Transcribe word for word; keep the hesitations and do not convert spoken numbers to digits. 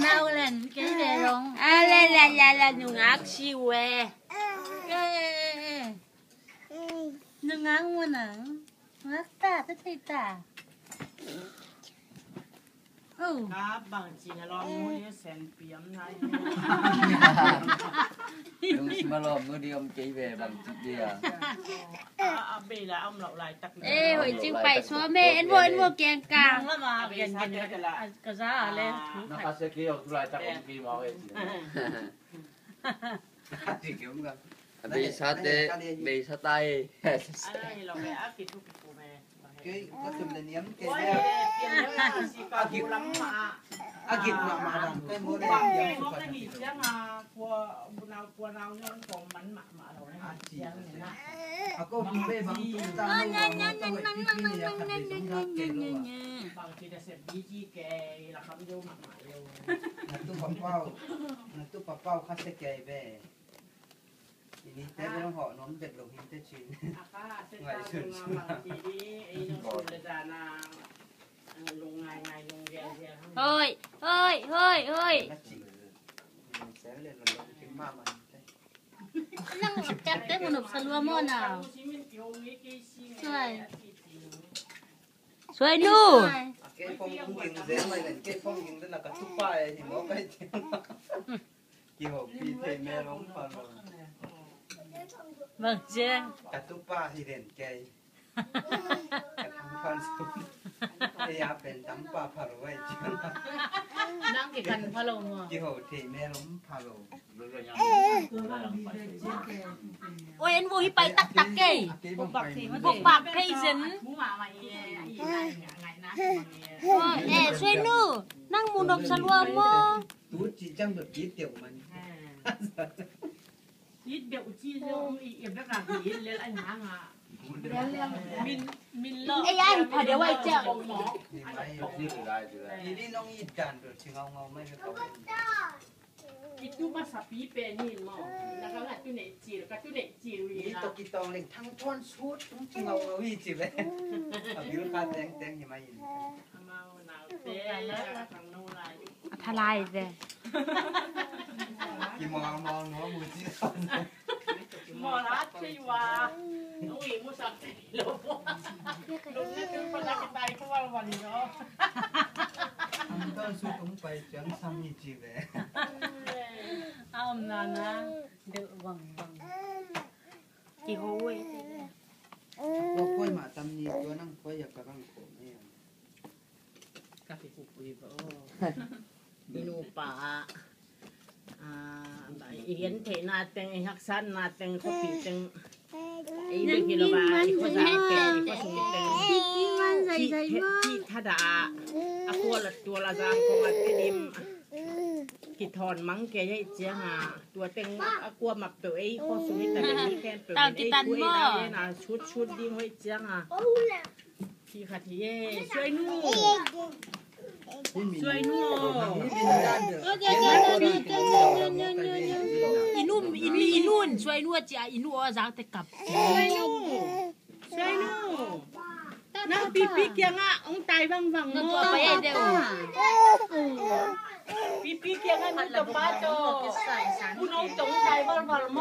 Nau len kei ve long. A le le le le, nungak si ve. Nungak mu nang. Ngak ta, ta thei ta. Oh. Ka bang ci na lawm nu ni sen piam na. Lungsim a lawm nu di om kei ve bang ci dia. A, a bei la om lo lai tak. Eh, hoi cing pai so me, en vo, en vo keng ka. Nang la ma gen gen ka la. Ka za le. Na ka se ki om tu lai tak om ki ma ve ci. A ti ki om ka. A beisa te, beisa tai. Kei ka tun le niam kei a git, a git mahmah bang kei maw le niam. A ko pi pe bang tu ta no ma ta wei pi pi ni a khat bei zong dak kei lo a. Na tu papau, na tu papau kha se kei ve. Ini te bel hawh nuam bek lo hi te cin. Ngaihsun sun. Hoi, hoi, hoi, hoi. Nang cak te mun op sa lua maw na. Suai. Suai nu. Kei phong ging zen mai len, kei phong ging zen a ka tupa e hi maw kai ti. Kiho pi thei me long pa lo. Bang cia. Ka tupa hi len kei. Ka thang pha lo. Ei a pen tam pa pha lo ai cia. Nang ki kan pha lo mo. Kiho thei me long pha lo. Oi, en vo hi pai taktak kei. Bok bak thei zen. Oi, eh, suai nu. Nang mu nop sa lua mo. Tu ci cang bek kit deuh man. Kit deuh ci leuh i bek a kit lel ai hang a. Min, min lo. Ei ai pha deuh ai cia. Ni mai. Ni ni nong i dan bek ci ngau ngau mai bek. Itu masa pi pen hi maw. Na ka ngat tu nei cil, ka tu nei cil wi. Ni to kitong leng thang tuan sut tung ci ngau ngau hi ci ve. A bil ka teng teng hi mai in. Amau nau te, ka thang no lai. A thalai ve. Ki maw maw no mu ci. Maw la thei wa. Ui mu sak thei lo. Lung na tu pa la ka tai ko wal wal no. Ang ton sut tung pai ciang sam hi ci ve. A om na na. Deuh vang vang. Kiho e. Ko koi ma tam ni ko nang koi ya ka bang ko ne. Ka kipupui ba o. Nupa a, a, i gen theihna teng, i haksatna teng, khuapi teng. I bek hi lo ba, i khuazak teng, i khuasung teng. Thih, thih, thih thadah a, a kual a tual a zang kong a tidim. Kithawn mang kei hei ciang a, tua teng a kua map peuh ei, khuasung i ta ding i khen peuh ei, kua i na, i na, sut, sut ding hei ciang a. Hi khat hi e, suai nu. Suai nu. Inun, inun, inun, suai nu a cia, inu a zang te kap. Suai nu. Suai nu. Nang pipi kiangah ong tai vangvang maw. Pipi kiangah nu tapa to. Pu no tong tai valval maw.